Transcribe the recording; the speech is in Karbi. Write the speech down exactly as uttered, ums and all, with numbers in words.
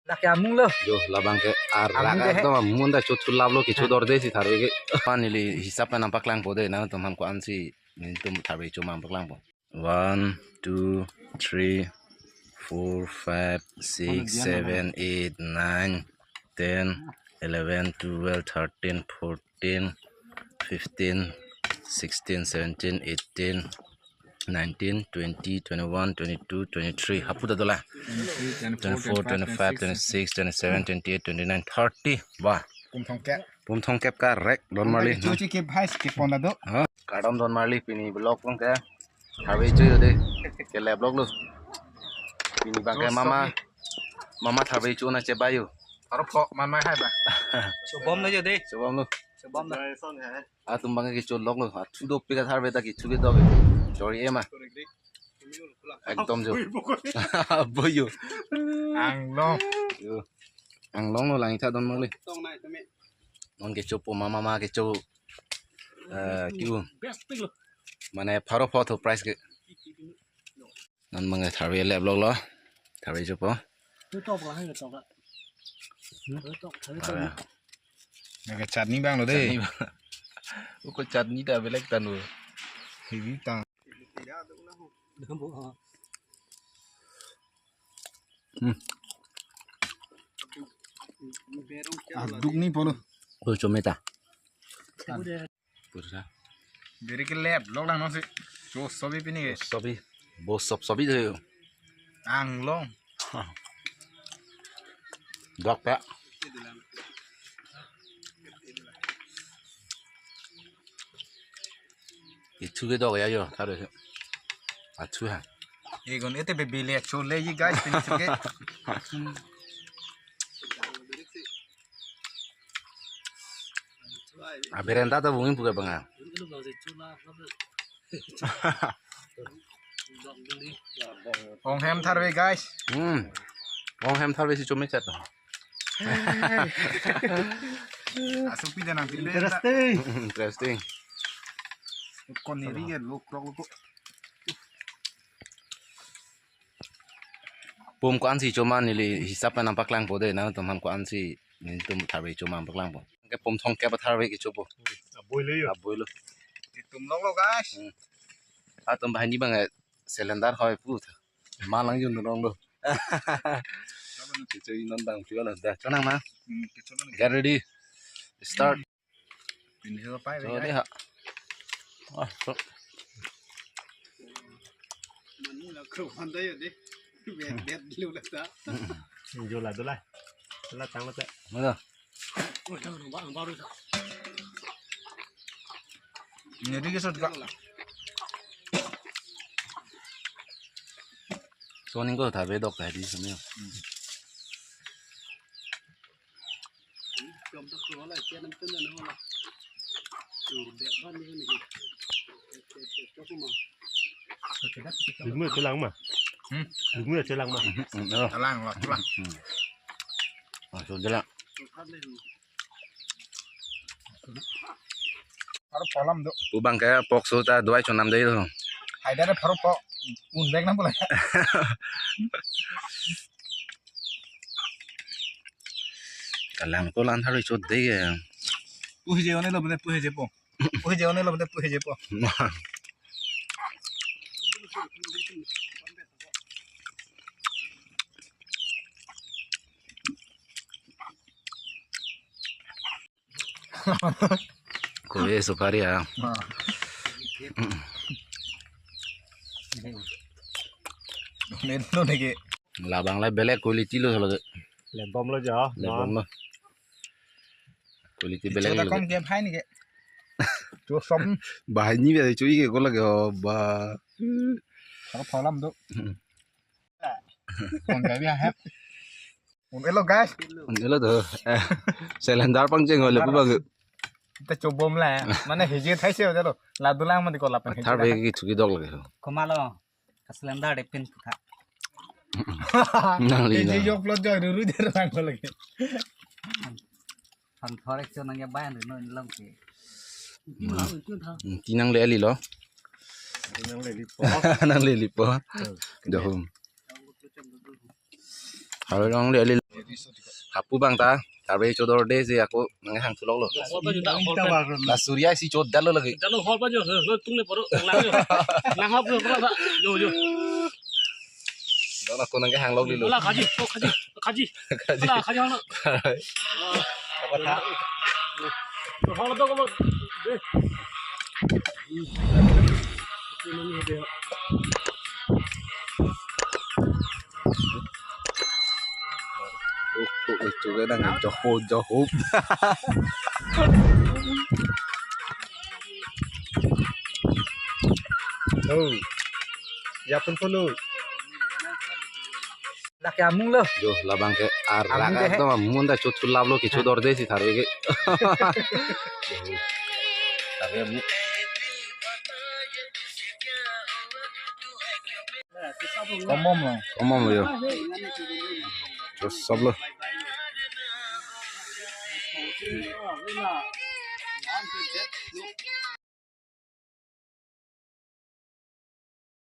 Lake amung lo. Jo, labang ke arak amung ke he. Ekdom amun ta chot chulap lo, kecho dorde si tharve ke. Pan neli hisap pen nangpaklangpo de, nangtum aphan ko-ansi nelitum tharve kecho ma nangpaklangpo. One, two, three, four, five, six, seven, eight, nine, ten, eleven, twelve, thirteen, fourteen, fifteen, sixteen, seventeen, eighteen, nineteen, twenty, twenty-one, twenty-two, twenty-three. Hapu ta dolang. Twenty-four, twenty-five, twenty-six, twenty-seven, twenty-eight, twenty-nine, thirty. Wah. Pum thomkep. Pum thomkep karek don marli. Chuchi ke bhai ke pon do. Ha? Kardom don marli, pini vlog pon ke. Tharve kecho jo de. Ke le vlog lo. Pini abang ke mama. Mama tharve kecho nangchebai jo. Aro pho man mai hai ba. Chobom lo jo de. Chobom lo. Chobom lo. Atum abang ke kecho lok lo. Athu dopik atharve ta kecho kedo ke. Chori ema. Ekdom jo. Boyo. Anglong. Jo. Anglong lo lang-itha don marli. Non kechopo, mama ma kecho. Eh, keu. Mane pharo pho tho price ke. Non abang ke tharve le vlog lo. Tharve kechopo. Tutok lah, tutok lah. Tutok, tharve tutok. Ara. Nang ke chutney abang lo de. Chutney abang. Uko chutney ta belek tan lo. Heavy tang. Hmm. Aduk ni polo. Ko chometa. Pura. Beri ke le vlog lang non si. Cho sobi pini ke. Sobi. Bo sop sobi de. Anglong. Dok pe. Kecho kedo ya jo, tharve. Athu ha. Egon ete bebe le cho le yi guys, pini chuke. A veranda ta bungin puke banga. Ong hem tharve guys. Hmm. Ong hem tharve si chome chat. Aso pida nang pida. Interesting. Interesting. Kon neri ke lok lok lok. Pum ko-ansi kecho ma neli hisap pen nangpaklangpo de, nangtum aphan ko-ansi nelitum tharve kecho ma nangpaklangpo. Ke pum thomkep tharve kechopo. Aboi lo jo. Aboi lo. Itum lok lo guys. Hmm. Atum banghini abang, eh, cylinder hoi pu tha. Ma lang jun rong lo. Kecho non bang phi lo da. Chonang ma. Hmm, kecho non. Get ready. Start. Pini ho pai. Cho de ha. Ah, so. Manu la kro handa yo de. Bet bet lo la ta. Jo la dolang. La tang la ta. Mana? Ini di kesot ka. Soning ko tharve dok tadi sini. Lugmu chelang ma. Hmm? Lugmu chelang ma. Hmm, oh. Chelang lo, chelang. Hmm. Ah, so chelang. Aro pho alam do. Pu abang ke pok so ta dovai chonam dei lo. Hai da pharo pho. Un bek nam pula. Kalang ko lan tharve kecho dei ke. Pu heje one lo bene pu heje po. Pu heje one lo bene pu heje po. Ko e supari ha. Ah. Nen no ne ke. Labang la belek quality lo solo ke. Lebom lo jo. Lebom lo. Quality belek. Kecho ta lo kom ke. Ke bhai ne ke. Cho som. Banghini bia cho ke ko lake ho ba. Aro pho alam do. Kon ka bia hep. Un elo guys. Un elo do. Eh, cylinder pangcheng ho le pu abang. Ta chobom la. Mane heje thai se lo. La dolang mati ko lapen. Tharve kecho kedok lake ho. Komat lo. Ka cylinder de pin putha. Nangli. Heje lo. Yok plot jo ruru jer lang ko lake. Ham thorek cho nang ya bayan no in lam ke. Hmm. Hmm, ti nangle li lo. Nangle li po. Nangle li po. Hmm. Dahum. Tharve longle ali. Hapu abang ta, tharve chodor desi ako nanghang thulok lo. Hol pa juta, hol pa. La Surya si chodar lo lagi. Jalo hol pa jo, he, he, tung le poro, lang jo. Lang hap jo, poro sa, jo, jo. Don ako nanghang lok lilo. Bola kaji, oh, kaji, kaji. Kaji. Bola kaji hang. Apa ta? Hol pa ko, de. Oh, oh, oh, coba nang joho, joho. Oh. Ya pun pun lo. Lake amung lo. Jo, labang ke arak. Amung ke he. Ekdom amun ta chot chulap lo, kechodor desi tharve ke. Tharve amun. Komom lo. Komom lo jo. Terus sab lo.